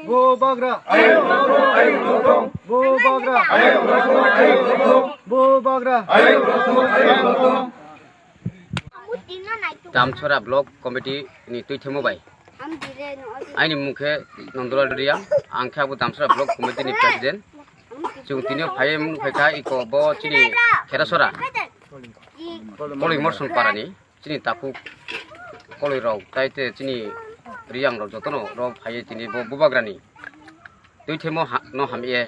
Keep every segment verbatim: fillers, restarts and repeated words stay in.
Bubagra. Bubagra. Bubagra. Damchara Block Committee ni tuithemo bai. Aini mung khe Nondolal Reang, ang khe abo Damchara Block Committee ni President. Chwng tini o phai mung phaikha iko bo chini Kherasora Koloi Morson Parani. Chini takhuk koloi rok tai te chini Reang rok jotono rok phaiwi tini bo Bubagrani tuithemo ha-, no hamye,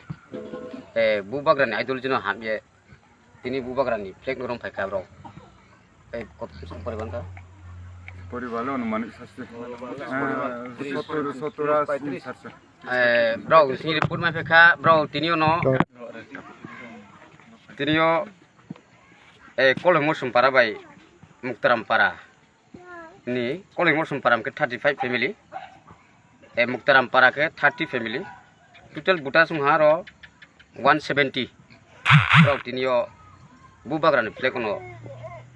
eh, Bubagrani ideology no hamye tini Bubagrani flag no rom phaikha rok. Tei kot poriban kha? Poriban lo anumanik sasti. Eh, sottor, sottor, asi, satso. Eh, bro, sini report mai phaikha, bro, tini ono. Tini o, eh, Koloi Morson Para bai Muktaram Para. Ni Koloi Morson Para khe thirty five family, e Muktaram Para khe thirty family, total buta song ha ro one seventy. Bro tini o Bubagrani flag no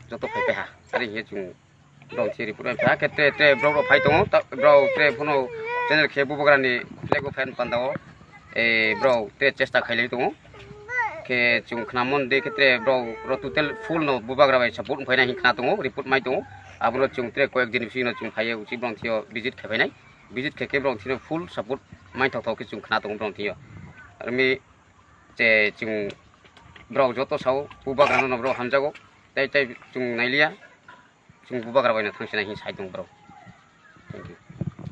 joto phai paiha, ari hiye chwng bro thiri pura pha khe te te bro rok phai tongo, ta-, bro te phono channel khe Bubagrani flag o fan panda o. E, bro, te chesta khailai tongo. Khe chwng khna mon de khe tre bro, bro total full no Bubagra bai support wngphaina hin khna tongo, report mai tongo. Abono chwng tre koyek din bisino chwng phaiye uchi bro thio visit khai phainai. Visit khe khe bro thino full support mai thok thok khe chwng khna tongo bro thio. Armi che chwng bro joto sao Bubagra no bro hamjago. Tai tai chwng nailiya. Chwng Bubagra bai no thangsinai hin sai tongo bro.